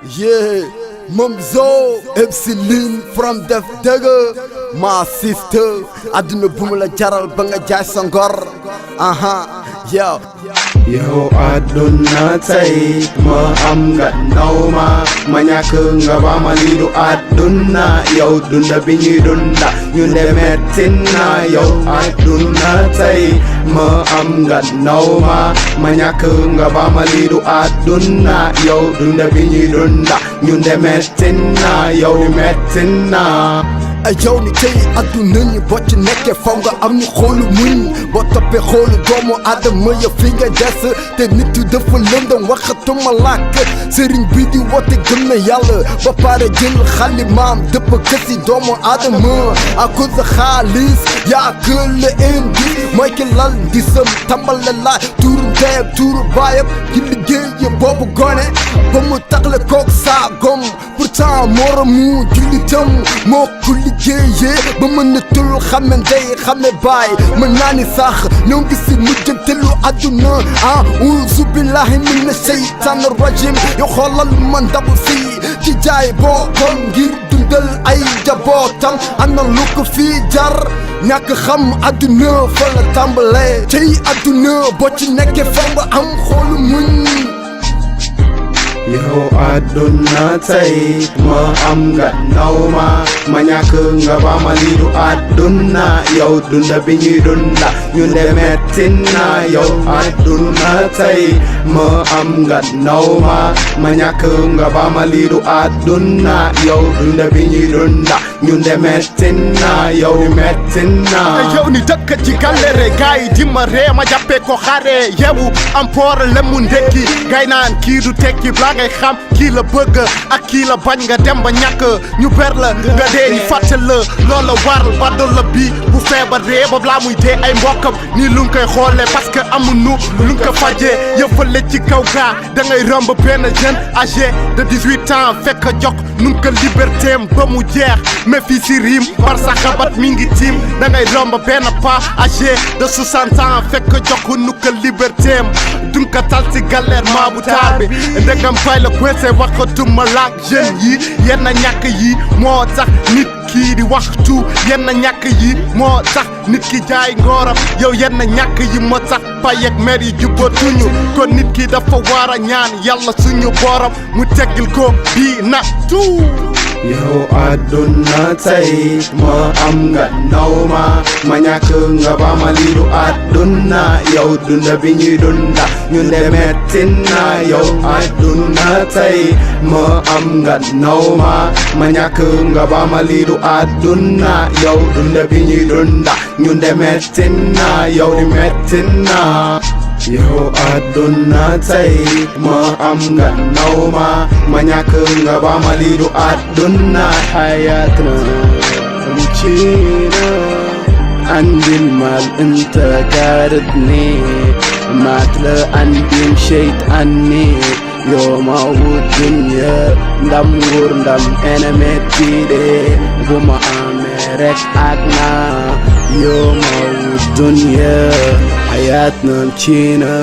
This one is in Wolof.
Yeah, Mumzo, Epsilon from Def Dagger, my sister. Aduna bumula jaral banga jay sangor. Yo. Yo aduna tay ma am nga naw ma ñàkk nga ba ma lii du aduna yow dunda bi ñuy dunda ñu ne metti na yow aduna tay ma am nga naw ma ñàkk nga ba ma lii du aduna yow dunda bi ñuy dunda ñu ne metti na yow metti na ay yow ni tey adduna ñi boo ci nekkee faw nga am ni xoolu muñ boo toppee xoolu doomu aadama ya fi nga des te nit yu dafa lëndëm waxatuma làkk sëriñ bi di woote gëm na yàlla ba pare jël xalimaam dëpp kësi doomu aadama à cause de xaalis yaa que le indi mooy ki lal di sëm tambal la laaj tuuru ndeyam tuuru baayam ci liggéey boobu gone ba mu taxle koog saa gom pourtant moromu jullitam moo ko liggéeyee ba mën na tul xame ndey xame baay mën naa ni sax ñoo ngi si mujjantelu àdduna auzu billahi mina seytaan rajim yo xoolal man ndabu fii ci jaay boppam ngir dundal ay njabootam ana lu ko fii jar ñàkk xam àdduna fa la tàmbalee tey àdduna boo ci nekkee fa nga am xoolu muñ yow aduna tay ma am nga naw ma ñàkk nga ba ma lii du aduna yow dunda bi ñuy dunda ñu ne metti na yow aduna tay ma am nga naw ma ñàkk nga ba ma lii du aduna yow dunda bi ñuy dunda ñu ne metti na yow metti na yow ni dëkk ci galere gaay di ma ree ma jàppee ko xare yewu am problème mu ndekki gaay naan kii du tekki bla ngay xam kii la bëgg ak kii la bañ nga dem ba ñàkk ñu ber la nga dee ñi fàtte la loola waral baddo la bi bu feebaree ba laa muy dee ay mbokkam nii lu nga koy xoole parce que amuñu lu nga ko fajee yëfale ci kaw gaa da ngay romb benn jeune âgé de 18 ans fekk jok nu nga ko liberté am ba mu jeex mais fii si rim par sa xabat mi ngi tiim da ngay romb benn pas âgé de 60 ans fekk jok nu ko liberté am du nga ko tal si galère maa bu taar bi ndegam fay la kwese waxatuma laak jeune yi yenn ñàkk yi moo tax nit kii di waxtu yenn ñàkk yi moo tax nit ki jaay ngooram yow yenn ñàkk yi moo tax pay ak mer yi jubbatuñu kon nit ki dafa war a ñaan yàlla suñu borom mu teggil ko bii nattu yow aduna tay ma am nga naw ma ñàkk nga ba ma lii du aduna yow dunda bi ñuy dunda ñu ne metti na yow aduna tay ma am nga naw ma ñàkk nga ba ma lii du aduna yow dunda bi ñuy dunda ñu ne metti na yow metti na yow aduna tay ma am nga naw ma ñàkk nga ba ma lii du aduna حياتنا مشينا عندي المال انت قاردني ما تلا عندي مشيت عني يوم الدنيا ndamgur ndam ene mettide buma amerek akna يوم الدنيا حياتنا مشينا